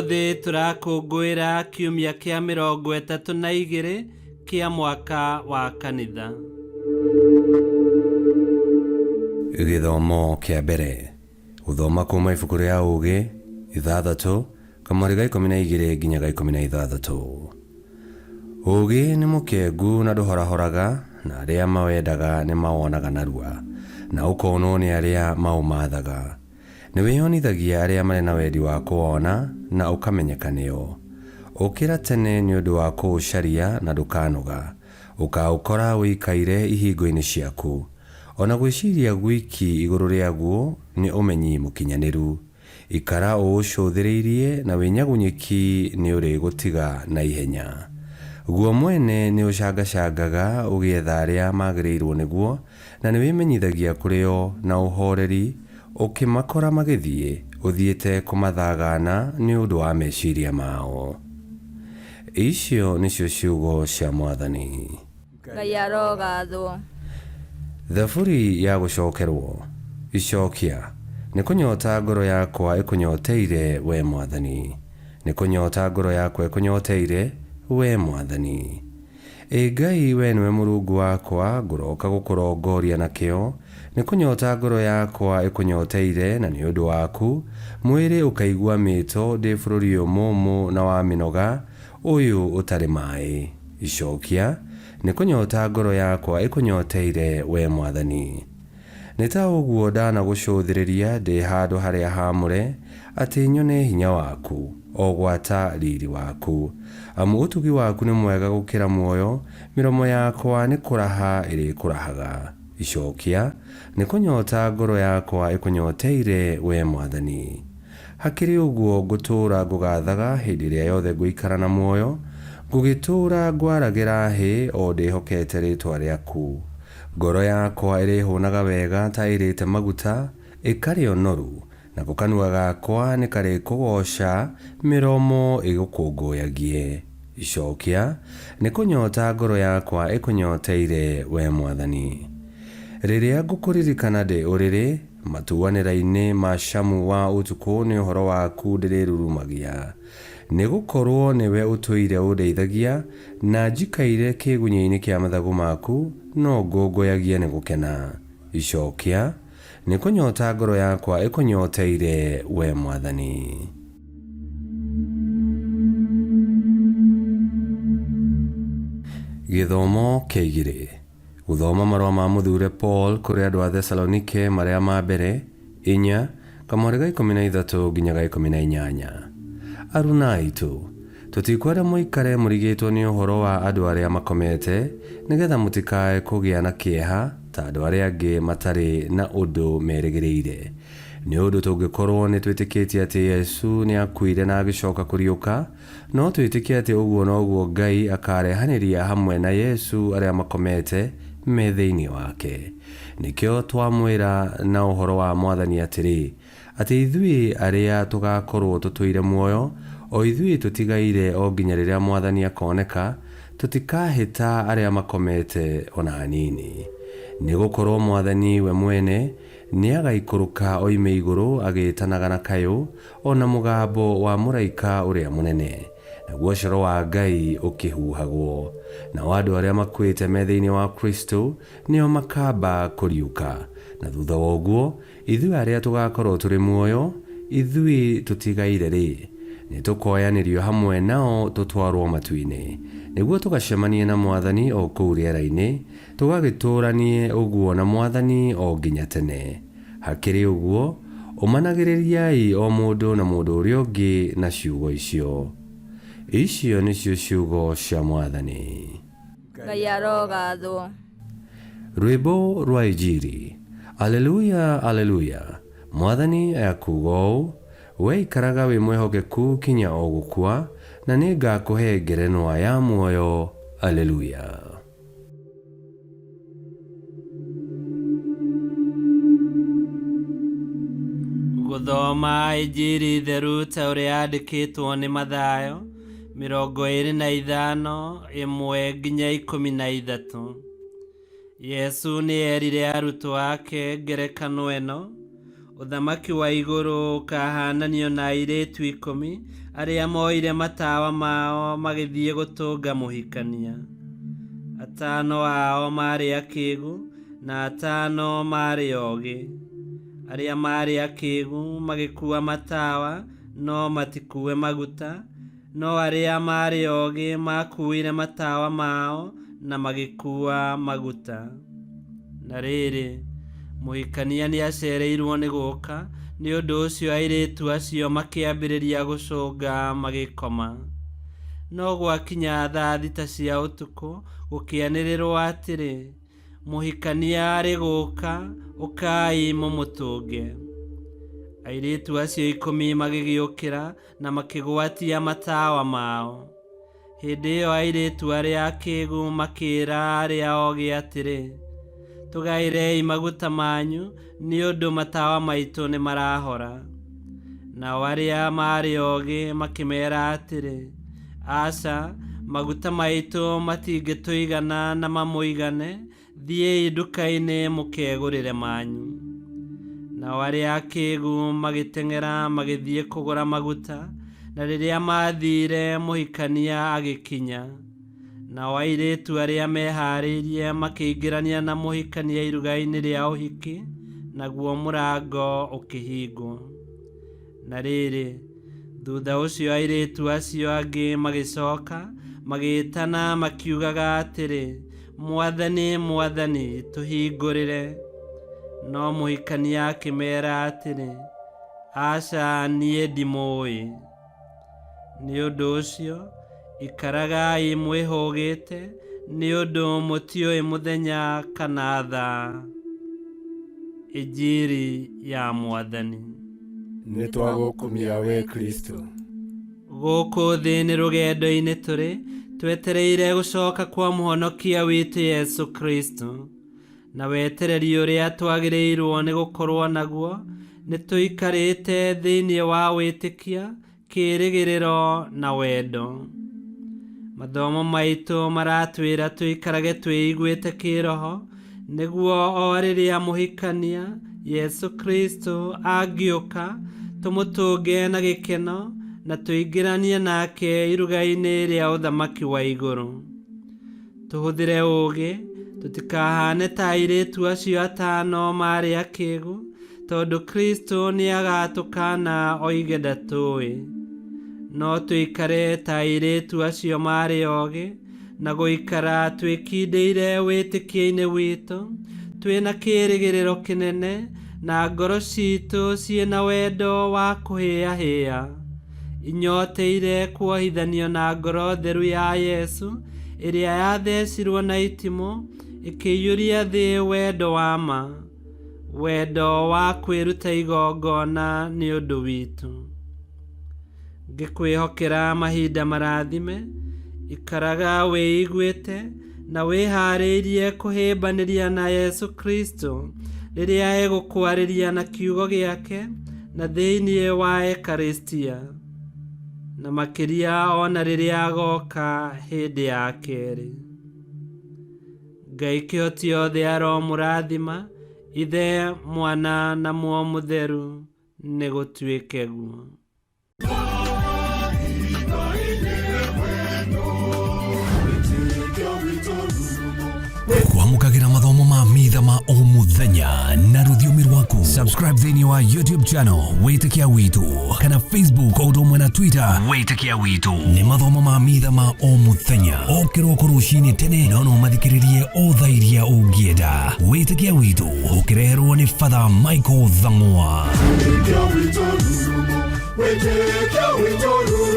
Ũmũthĩ tũrakũngũĩra kiumia kĩa 32 kĩa mwaka wa kanitha. Gĩthomo kĩa mbere. Gũthoma kuuma ibuku rĩa Ũũgĩ, 6, kamũhari ga 12 nginya ga 16. Ũũgĩ nĩ mũkengu na ndũhorahoraga, na arĩa mawendaga nĩ mawonaga narua, na ũkonwo nĩ arĩa maũmathaga. Nĩ wĩyonithagia arĩa marĩ na wendi wa kũwona, na ũkamenyeka nĩo. Ũkĩra tene nĩ ũndũ wa kũũcaria na ndũkanoga, ũkaũkora ũikaire ihingo-inĩ ciaku. O na gwĩciria gwiki igũrũ rĩaguo nĩ ũmenyi mũkinyanĩru. Ikara ũũcũthĩrĩirie na wĩnyagunyĩki nĩũrĩgũtiga na ihenya. Guo mwene nĩũcangacangaga ũgĩetha arĩa magĩrĩirwo nĩguo, na nĩwĩmenyithagia kũrĩ o na ũhoreri, ũkĩmakora magĩthiĩ, ũthiĩte kũmathagaana nĩ ũndũ wa meciria mao. Icio nĩcio ciugo cia Mwathani. Ngai arogathwo. Thaburi ya gũcokerwo. Icokia. Nĩ kũnyota ngoro yakwa ĩkũnyoteire, wee Mwathani. Nĩ kũnyota ngoro yakwa ĩkũnyoteire, wee Mwathani. Ĩ Ngai, wee nĩwe Mũrungu wakwa, ngũroka gũkũrongoria na kĩyo. Nĩ kũnyota ngoro yakwa ĩkũnyoteire, na nĩ ũndũ waku, mwĩrĩ ũkaigua mĩĩto ndĩ bũrũri ũyũ mũũmũ na wa mĩnoga, ũyũ ũtarĩ maĩ. Icokia, Nĩ kũnyota ngoro yakwa ĩkũnyoteire, wee Mwathani. Nĩ ta ũguo ndanagũcũthĩrĩria ndĩ handũ harĩa haamũre, atĩ nyone hinya waku, o gwata riri waku. Amu ũtugi waku nĩ mwega gũkĩra muoyo, mĩromo yakwa nĩ kũraha ĩrĩkũrahaga. Icokia, Nĩ kũnyota ngoro yakwa ĩkũnyoteire, wee Mwathani. Hakĩrĩ ũguo ngũtũũra ngũgathaga hĩndĩ ĩrĩa yothe ngũikara na muoyo, ngũgĩtũũra ngwaragĩra hĩ o ndĩhokete rĩĩtwa rĩaku. Ngoro yakwa ĩrĩhũnaga wega ta ĩrĩte maguta, ĩkarĩa ũnoru, nako kanua gakwa nĩkarĩkũgooca, mĩromo ĩgũkũngũyagie. Icokia, Nĩ kũnyota ngoro yakwa ĩkũnyoteire, wee Mwathani. Rĩrĩa ngũkũririkana ndĩ ũrĩrĩ, Matuanĩra-inĩ ma camu wa ũtukũ nĩ ũhoro waku ndĩrĩrurumagia, nĩ gũkorũo nĩwe ũtũire ũndeithagia, na njikaire kĩĩgunyĩ-inĩ kĩa mathagu maku, no ngũngũyagia nĩ gũkena. Icokia, Nĩ kũnyota ngoro yakwa ĩkũnyoteire, wee Mwathani. Gĩthomo kĩa igĩrĩ. Gũthoma marũa ma mũthure Paul kũrĩ andũ a Thesalonike marĩa ma mbere, 4, kamũhari ga 13 nginya ga 18. Aruna aitũ, tũtikwenda mũikare mũrigĩtwo nĩ ũhoro wa andũ arĩa makomete, nĩ getha mũtikae kũgĩa na kĩeha ta andũ arĩa angĩ matarĩ na ũndũ merĩgĩrĩire. Nĩ ũndũ tũngĩkorũo nĩ twĩtĩkĩtie atĩ Yesu nĩaakuire na agĩcoka kũriũka, No twĩtĩkie atĩ ũguo noguo Ngai akaarehanĩria hamwe na Yesu arĩa makomete me thĩinĩ wake. Nĩkĩo twamwĩra na ũhoro wa Mwathani atĩrĩ, atĩ ithuĩ arĩa tũgaakorũo tũtũire muoyo, o ithuĩ tũtigaire o nginya rĩrĩa Mwathani akooneka, tũtikahĩta arĩa makomete o na hanini. Nĩ gũkorũo Mwathani we mwene nĩagaikũrũka oime igũrũ agĩĩtanaga na kayũ, o na mũgambo wa mũraika ũrĩa mũnene, naguo coro wa Ngai ũkĩhuhagwo. Nao andũ arĩa makuĩte me thĩinĩ wa Kristo nĩo makaamba kũriũka, na thutha wa ũguo, ithuĩ arĩa tũgakorũo tũrĩ muoyo, ithuĩ tũtigaire-rĩ, nĩtũkoyanĩrio hamwe nao tũtwarũo matu-inĩ, nĩguo tũgacemanie na Mwathani o kũu rĩera-inĩ, tũgagĩtũũranie ũguo na Mwathani o nginya tene. Hakĩrĩ ũguo, ũmanagĩrĩriai o mũndũ na mũndũ ũrĩa ũngĩ na ciugo icio. Icio nĩcio ciugo cia Mwathani. Ngai arogathwo. Rwĩmbo rwa Injiri. Aleluya, Aleluya! Mwathani ekuuga ũũ, Wee ikaraga wĩ mwĩhokeku kinya o gũkua, na nĩngakũhe ngerenwa ya muoyo. Aleluya! Gũthoma Injiri theru ta ũrĩa yandĩkĩtwo nĩ Mathayo 25 1 nginya 13. Yesu nĩ eerire arutwo ake ngerekano ĩno. Ũthamaki wa igũrũ ũkaahaananio na airĩtu 10 arĩa moire matawa mao magĩthiĩ gũtũnga mũhikania. 5 ao maarĩ akĩĩgu na 5 maarĩ ogĩ. Arĩa maarĩ akĩĩgu magĩkuua matawa no matikuue maguta, no arĩa maarĩ ogĩ maakuuire matawa mao na magĩkuua maguta. Na rĩrĩ, mũhikania nĩacereirwo nĩ gũũka, nĩ ũndũ ũcio airĩtu acio makĩambĩrĩria gũcũnga magĩkoma. No gwakinya thaa 6 cia ũtukũ, gũkĩanĩrĩrwo atĩrĩ, mũhikania arĩ gũũka, ũkai mũmũtũnge. Airĩtu acio 10 magĩgĩũkĩra na makĩgwatia matawa mao. Hĩndĩ ĩyo airĩtu arĩa akĩĩgu makĩĩra arĩa ogĩ atĩrĩ, tũgaĩrei maguta manyu, nĩ ũndũ matawa maitũ nĩmarahora. Nao arĩa maarĩ ogĩ makĩmeera atĩrĩ, aca, maguta maitũ matingĩtũigana na mamũigane, thiĩi nduka-inĩ mũkegũrĩre manyu. Nao arĩa akĩĩgu magĩteng'era magĩthiĩ kũgũra maguta, na rĩrĩa maathiire mũhikania agĩkinya. Nao airĩtu arĩa mehaarĩirie makĩingĩrania na mũhikania iruga-inĩ rĩa ũhiki, naguo mũrango ũkĩhingwo. Na rĩrĩ, thutha ũcio airĩtu acio angĩ magĩcoka, magĩĩtana makiugaga atĩrĩ, Mwathani, Mwathani, tũhingũrĩre. No mũhikania akĩmeera atĩrĩ, aca, niĩ ndimũũĩ. Nĩ ũndũ ũcio, ikaragai mwĩhũgĩte, nĩ ũndũ mũtiũĩ mũthenya kana thaa. Injiri ya Mwathani. Nĩtwagũkumia we Kristo. Gũkũ thĩ nĩ rũgendo-inĩ tũrĩ, twetereire gũcoka kwa mũhonokia witũ Yesu Kristo. Na wetereri ũrĩa twagĩrĩirwo nĩ gũkorwo naguo, nĩ tũikarĩte thĩinĩ wa wĩtĩkia, kĩĩrĩgĩrĩro na wendo. Mathomo maitũ maratwĩra tũikarage twĩiguĩte kĩĩroho, nĩguo o rĩrĩa mũhikania Yesu Kristo angĩũka, tũmũtũnge na gĩkeno na tũingĩranie nake iruga-inĩ rĩa ũthamaki wa igũrũ. Tũhũthĩre ũũgĩ, tũtikahane ta airĩtu acio 5 maarĩ akĩĩgu, tondũ Kristo nĩagatũkaana oige ndatũũĩ. No tũikare ta airĩtu acio maarĩ ogĩ, na gũikara twĩkindĩire wĩtĩkio-inĩ witũ, twĩna kĩĩrĩgĩrĩro kĩnene, na ngoro ciitũ ciĩna wendo wa kũhĩahĩa. Inyoteire kuohithanio na ngoro theru ya Yesu, ĩrĩa yathecirwo na itimũ, ĩkĩiyũria thĩ wendo wa ma, wendo wa kwĩruta igongona nĩ ũndũ witũ. Ngĩkwĩhokera mahinda marathime, ikaraga wĩiguĩte na wĩhaarĩirie kũhĩmbanĩria na Yesu Kristo rĩrĩa egũkwarĩria na kiugo gĩake na thĩinĩ wa Ekaristia, na makĩria ona rĩrĩa agoka hĩndĩ ya kerĩ. Ngai kĩhoti othe aromũrathima, Ithe, Mwana na Muoyo Mũtheru, nĩgũtuĩke guo. Kwamũkagĩra mathomo ma mitha ma o mũthenya na rũthiomi rwaku. Subscribe thĩinĩ wa YouTube channel Wĩtĩkia Witũ kana Facebook o ũndũ ũmwe na Twitter Wĩtĩkia Witũ. Nĩ mathomo ma mitha ma o mũthenya o kĩroko rũcinĩ tene, no no mathikĩrĩrie o thaa iria ũngĩenda. Wĩtĩkia Witũ ũkĩreherwo nĩ Father Michael Thang'wa. Wĩtĩkia witũ rurumo, wĩtĩkia witũ rurumo.